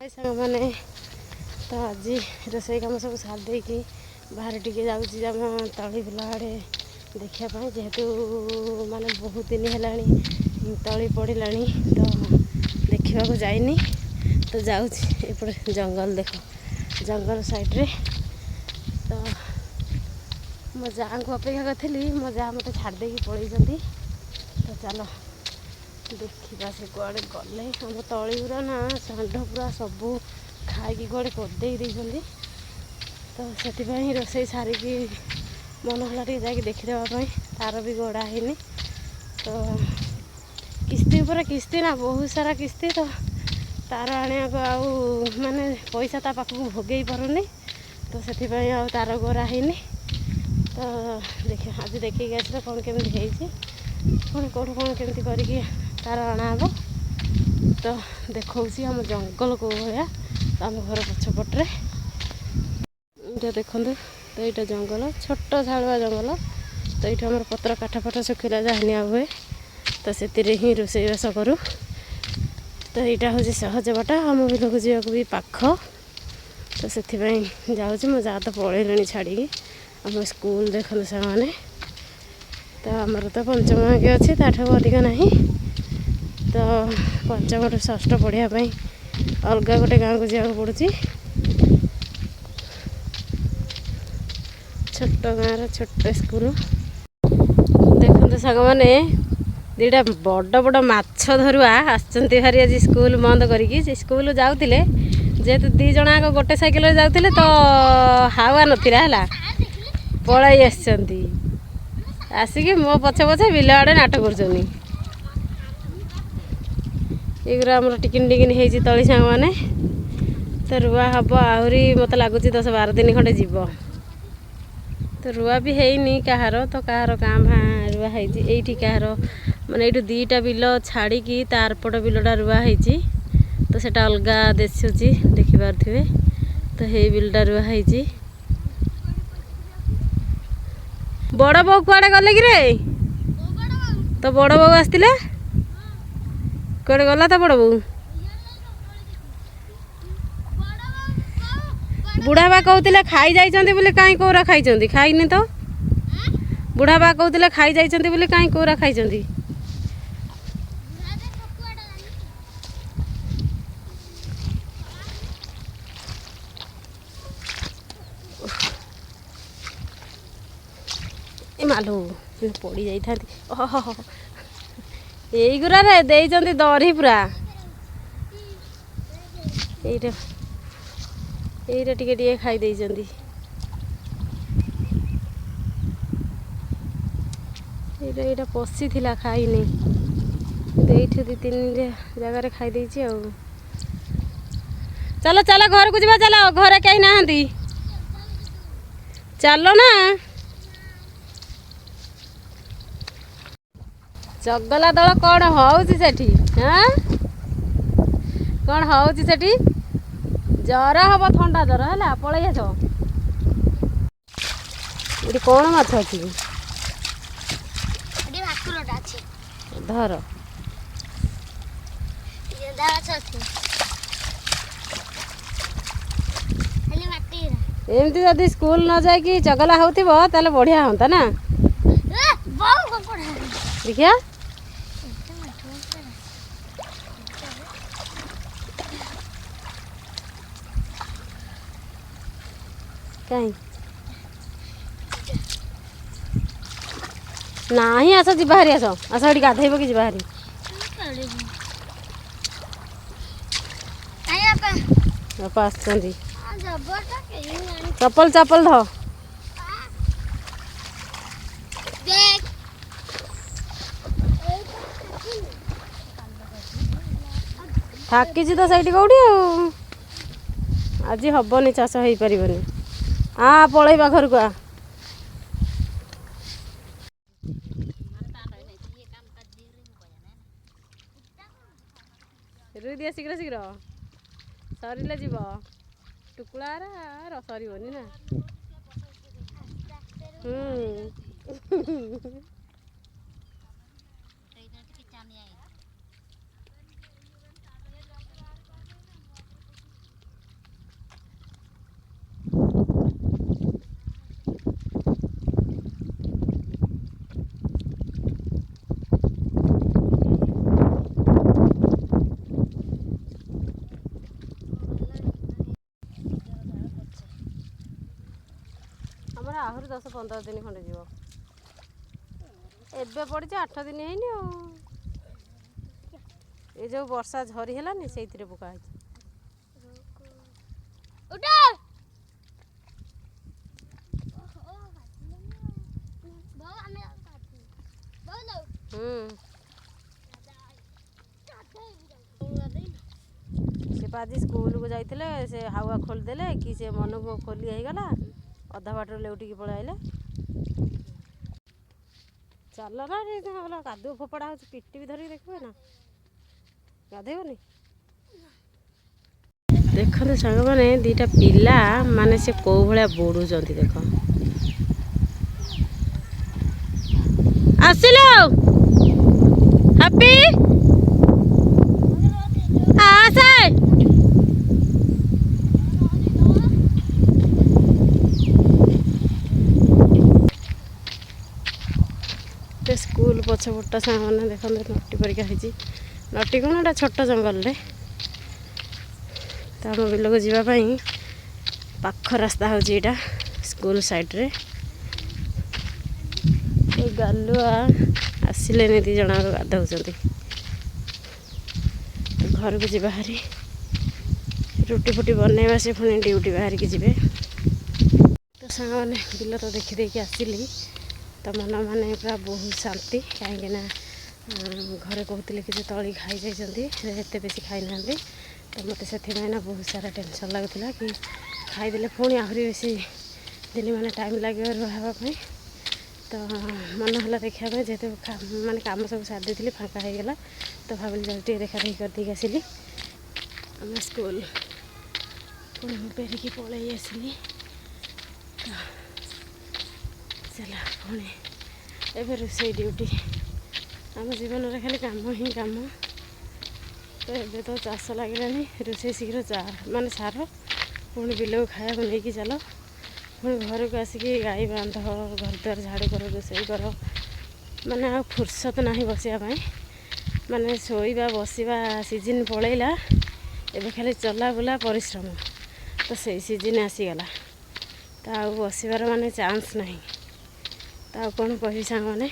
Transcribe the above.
ସାଙ୍ଗମାନେ, ତ ଆଜି ରୋଷେଇ କାମ ସବୁ ସାରି ଦେଇକି ବାହାରେ ଟିକେ ଯାଉଛି ଆମ ତଳି ବିଲ ଆଡ଼େ ଦେଖିବା ପାଇଁ। ଯେହେତୁ ମାନେ ବହୁତ ଦିନ ହେଲାଣି ତଳି ପଡ଼ିଲାଣି, ତ ଦେଖିବାକୁ ଯାଇନି, ତ ଯାଉଛି। ଏପଟେ ଜଙ୍ଗଲ ଦେଖ, ଜଙ୍ଗଲ ସାଇଡ଼୍ରେ। ତ ମୋ ଯାଆଙ୍କୁ ଅପେକ୍ଷା କରିଥିଲି, ମୋ ଯାଆ ମୋତେ ଛାଡ଼ି ଦେଇକି ପଳେଇଛନ୍ତି। ତ ଚାଲ ଦେଖିବା ସେ କୁଆଡ଼େ ଗଲେ। ଆମ ତଳି ଗୁରା ନା ଷଣ୍ଢ ପୁରା ସବୁ ଖାଇକି କୁଆଡ଼େ କରିଦେଇ ଦେଇଛନ୍ତି। ତ ସେଥିପାଇଁ ରୋଷେଇ ସାରିକି ମନ ହେଲା ଟିକେ ଯାଇକି ଦେଖିଦେବା ପାଇଁ। ତାର ବି ଗଡ଼ା ହେଇନି, ତ କିସ୍ତି ଉପରେ କିସ୍ତି ନା, ବହୁତ ସାରା କିସ୍ତି। ତ ତାର ଆଣିବାକୁ ଆଉ ମାନେ ପଇସା ତା ପାଖକୁ ଭୋଗେଇ ପାରୁନି, ତ ସେଥିପାଇଁ ଆଉ ତାର ଗରା ହେଇନି। ତ ଦେଖ, ଆଜି ଦେଖିକି ଆସିଲେ କ'ଣ କେମିତି ହେଇଛି, ପୁଣି କେଉଁଠୁ କ'ଣ କେମିତି କରିକି ତାର ଅଣାହେବ। ତ ଦେଖାଉଛି ଆମ ଜଙ୍ଗଲ କେଉଁ ଭଳିଆ, ଆମ ଘର ପଛପଟରେ ଏଇଟା ଦେଖନ୍ତୁ। ତ ଏଇଟା ଜଙ୍ଗଲ, ଛୋଟ ଶାଳୁଆ ଜଙ୍ଗଲ। ତ ଏଇଠୁ ଆମର ପତ୍ର କାଠ ଫାଠ ଶୁଖିଲା ଯାହା ନିଆ ହୁଏ, ତ ସେଥିରେ ହିଁ ରୋଷେଇବାସ କରୁ। ତ ଏଇଟା ହେଉଛି ସହଜ ବାଟ, ଆମ ବିଲକୁ ଯିବାକୁ ବି ପାଖ, ତ ସେଥିପାଇଁ ଯାଉଛି। ମୋ ଯାଆ ତ ପଳେଇଲେଣି ଛାଡ଼ିକି। ଆମ ସ୍କୁଲ ଦେଖନ୍ତୁ ସାଙ୍ଗମାନେ। ତ ଆମର ତ ପଞ୍ଚମ ଆଗେ ଅଛି, ତାଠାରୁ ଅଧିକ ନାହିଁ। ତ ପଞ୍ଚମଠୁ ଷଷ୍ଠ ପଢ଼ିବା ପାଇଁ ଅଲଗା ଗୋଟେ ଗାଁକୁ ଯିବାକୁ ପଡ଼ୁଛି। ଛୋଟ ଗାଁର ଛୋଟ ସ୍କୁଲ। ଦେଖନ୍ତୁ ସାଙ୍ଗମାନେ, ଦୁଇଟା ବଡ଼ ବଡ଼ ମାଛ ଧରୁଆ ଆସିଛନ୍ତି ଭାରି ଆଜି ସ୍କୁଲ ବନ୍ଦ କରିକି। ସେ ସ୍କୁଲ ଯାଉଥିଲେ, ଯେହେତୁ ଦୁଇ ଜଣ ଯାକ ଗୋଟେ ସାଇକେଲରେ ଯାଉଥିଲେ, ତ ହାୱା ନଥିଲା, ହେଲା ପଳାଇ ଆସିଛନ୍ତି। ଆସିକି ମୋ ପଛେ ପଛେ ବିଲ ଆଡ଼େ ନାଟ କରୁଛନ୍ତି। ଏଗୁଡ଼ା ଆମର ଟିକିନି ଟିକିନି ହେଇଛି ତଳି ସାଙ୍ଗମାନେ। ତ ରୁଆ ହେବ ଆହୁରି ମୋତେ ଲାଗୁଛି 10-12 ଦିନ ଖଣ୍ଡେ ଯିବ। ତ ରୁଆ ବି ହେଇନି କାହାର, ତ କାହାର କାଁ ଭାଁ ରୁଆ ହେଇଛି। ଏଇଠି କାହାର ମାନେ ଏଇଠୁ ଦୁଇଟା ବିଲ ଛାଡ଼ିକି ତା ଆରପଟ ବିଲଟା ରୁଆ ହେଇଛି, ତ ସେଟା ଅଲଗା ଦିଶୁଛି, ଦେଖିପାରୁଥିବେ। ତ ହେଇ ବିଲଟା ରୁଆ ହେଇଛି। ବଡ଼ ବୋଉ କୁଆଡ଼େ ଗଲେ କିରେ? ତ ବଡ଼ ବୋଉ ଆସିଥିଲେ, କୁଆଡ଼େ ଗଲା ତ ବଡ଼ ବୋଉ? ବୁଢ଼ା ବା କହୁଥିଲେ ଖାଇ ଯାଇଛନ୍ତି ବୋଲି, କାହିଁ କୋଉରା ଖାଇଛନ୍ତି? ଖାଇନି ତ। ବୁଢ଼ା ବା କହୁଥିଲେ ଖାଇ ଯାଇଛନ୍ତି ବୋଲି, କାହିଁ କୋଉରା ଖାଇଛନ୍ତି? ଏ ମାଲୋ, ପଡ଼ି ଯାଇଥାନ୍ତି। ଓହୋ, ଏଇଗୁରାରେ ଦେଇଛନ୍ତି ଦରି ପୁରା। ଏଇଟା ଏଇଟା ଟିକେ ଟିକେ ଖାଇ ଦେଇଛନ୍ତି। ଏଇଟା ଏଇଟା ପଶିଥିଲା, ଖାଇନି, କିନ୍ତୁ ଏଇଠି 2 3 ଜାଗାରେ ଖାଇ ଦେଇଛି। ଆଉ ଚାଲ ଚାଲ ଘରକୁ ଯିବା, ଚାଲ, ଘରେ କେହି ନାହାନ୍ତି, ଚାଲ ନା। ଚଗଲା ଦଳ କ'ଣ ହଉଛି ସେଠି? ହଁ, କ'ଣ ହଉଛି ସେଠି? ଜର ହବ, ଥଣ୍ଡା ଜର ହେଲା, ପଳେଇ ଆସ। ଏଠି କ'ଣ ମାଛ ଅଛି? ଧର। ଏମିତି ଯଦି ସ୍କୁଲ ନ ଯାଇକି ଚଗଲା ହଉଥିବ ତାହେଲେ ବଢିଆ ହୁଅନ୍ତା ନା? ଦେଖିଆ, କାହିଁ ନାହିଁ। ଆସ ଯିବା ଭାରି, ଆସ ଆସ, ଏଠି ଗାଧେଇବ କି ଯିବା ଭାରି। ବାପା ଆସିଛନ୍ତି। ଚପଲ ଚପଲ ଧ। ଥାକିଛି ତ ସେଇଠି କେଉଁଠି। ଆଉ ଆଜି ହବନି, ଚାଷ ହେଇପାରିବନି। ଆ ପଳେଇବା ଘରକୁ। ଆ ରୁଇ ଦିଅ ଶୀଘ୍ର ଶୀଘ୍ର, ସରିଲେ ଯିବ। ଟୁକୁଳାର ସରିବନି ନା। ହୁଁ, ଆହୁରି 10-15 ଦିନ ଖଣ୍ଡେ ଯିବ। ଏବେ ପଡ଼ିଛି, 8 ଦିନ ହେଇନି ଆଉ। ଏ ଯେଉଁ ବର୍ଷା ଝରି ହେଲାନି, ସେଇଥିରେ ପକା ହେଇଛି। ଉଠ। ଓହୋ, ବୋଉ, ଆମେ ବୋଉ। ସେ ପା ଆଜି ସ୍କୁଲକୁ ଯାଇଥିଲେ। ସେ ହାୱା ଖୋଲିଦେଲେ କି ସେ ମନକୁ ଖୋଲି ହେଇଗଲା, ଅଧା ବାଟରୁ ଲେଉଟିକି ପଳେଇ ଆଇଲେ। ଚାଲ ନା, କାଦୁଅ ଫୋପଡ଼ା ହେଉଛି। ପିଟି ବି ଧରିକି ଦେଖିବେ ନା। ଗାଧେଇବନି? ଦେଖନ୍ତୁ ସାଙ୍ଗମାନେ, ଦୁଇଟା ପିଲା ମାନେ ସେ କେଉଁ ଭଳିଆ ବୁଡ଼ୁଛନ୍ତି ଦେଖ। ଆସିଲୁ ହାପି, ଆସେ। ସ୍କୁଲ ପଛପଟଟା ସାଙ୍ଗମାନେ ଦେଖନ୍ତୁ, ନଟି ପରିକା ହେଇଛି। ନଟି କ'ଣ, ଏଇଟା ଛୋଟ ଜଙ୍ଗଲରେ। ତ ଆମ ବିଲକୁ ଯିବା ପାଇଁ ପାଖ ରାସ୍ତା ହେଉଛି ଏଇଟା ସ୍କୁଲ ସାଇଡ଼୍ରେ। ଏ ଗାଲୁଆ ଆସିଲେନି, ଦୁଇ ଜଣଙ୍କ ଗାଧଉଛନ୍ତି। ଘରକୁ ଯିବା ହାରି, ରୁଟି ଫୁଟି ବନେଇବା, ସେ ପୁଣି ଡ୍ୟୁଟି ବାହାରିକି ଯିବେ। ତ ସାଙ୍ଗମାନେ, ବିଲ ତ ଦେଖିଦେଇକି ଆସିଲି, ତ ମନ ମାନେ ପୁରା ବହୁତ ଶାନ୍ତି। କାହିଁକିନା ଘରେ କହୁଥିଲେ କି ଯେ ତଳି ଖାଇଯାଇଛନ୍ତି, ହେଲେ ଏତେ ବେଶୀ ଖାଇନାହାନ୍ତି। ତ ମୋତେ ସେଥିପାଇଁ ନା ବହୁତ ସାରା ଟେନସନ୍ ଲାଗୁଥିଲା କି ଖାଇଦେଲେ ପୁଣି ଆହୁରି ବେଶୀ ଦିନ ମାନେ ଟାଇମ୍ ଲାଗିବ ରୁଆ ହେବା ପାଇଁ। ତ ମନ ହେଲା ଦେଖିବା ପାଇଁ, ଯେହେତୁ ମାନେ କାମ ସବୁ ସାରି ଦେଇଥିଲି, ଫାଙ୍କା ହେଇଗଲା, ତ ଭାବିଲି ଜଲ୍ଦି ଟିକେ ଦେଖା ଦେଖି କରିଦେଇକି ଆସିଲି। ଆମ ସ୍କୁଲ ପୁଣି ମୁଁ ଫେରିକି ପଳେଇ ଆସିଲି। ତ ଚାଲ, ପୁଣି ଏବେ ରୋଷେଇ ଡ୍ୟୁଟି। ଆମ ଜୀବନରେ ଖାଲି କାମ ହିଁ କାମ। ତ ଏବେ ତ ଚାଷ ଲାଗିଲାଣି, ରୋଷେଇ ଶୀଘ୍ର ଚା ମାନେ ସାର, ପୁଣି ବିଲକୁ ଖାଇବାକୁ ନେଇକି ଚାଲ, ପୁଣି ଘରକୁ ଆସିକି ଗାଈ ବାନ୍ଧ, ଘର ଦ୍ୱାର ଝାଡ଼ୁ କର, ରୋଷେଇ କର। ମାନେ ଆଉ ଫୁର୍ସତ ନାହିଁ ବସିବା ପାଇଁ। ମାନେ ଶୋଇବା ବସିବା ସିଜିନ୍ ପଳେଇଲା, ଏବେ ଖାଲି ଚଲାବୁଲା ପରିଶ୍ରମ। ତ ସେଇ ସିଜିନ୍ ଆସିଗଲା, ତ ଆଉ ବସିବାର ମାନେ ଚାନ୍ସ ନାହିଁ। ତ ଆଉ କ'ଣ କହିବି ସାଙ୍ଗମାନେ?